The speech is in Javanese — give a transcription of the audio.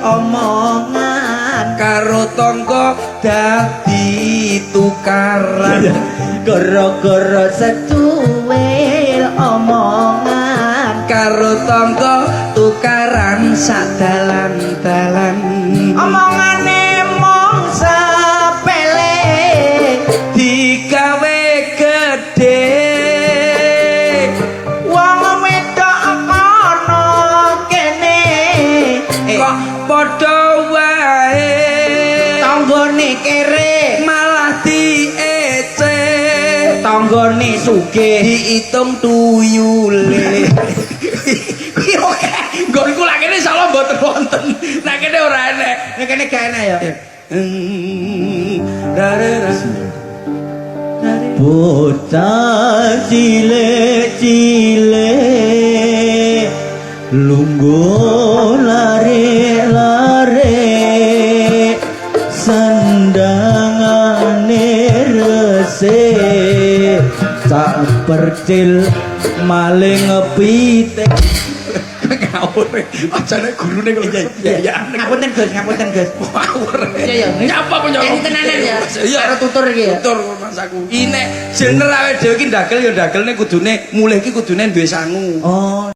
omongan karo tangga dadi tukaran. Gara-gara secuil omongan karo tangga tukaran sak dalan-dalan. Omongane mung sepele digawe gedhe. Wong wedok kono kene kok padha wae tanggane kere malah diece tanggane sugih diitung tuyule. Kuwi oke, nggonku lak kene insyaallah mboten wonten. Nek kene ora enek. Nek kene gak enak ya. Rarera. Bocah cilik-cilik lungguh lare-lare, sandangane resik, cak percil maling pitik. Ngawur. Aja nek gurune kok biayaan. Ngapunten, Gus, ngapunten, Gus. Ngawur. Iya, iya. Nyapa kok nyapa? Ini tenanan ya? Iya. Karo tutur iki ya? Tutur mas aku. Iki nek jener awake dhewe iki ndagel ya ndagelne kudune mulih iki kudune duwe sangu. Oh.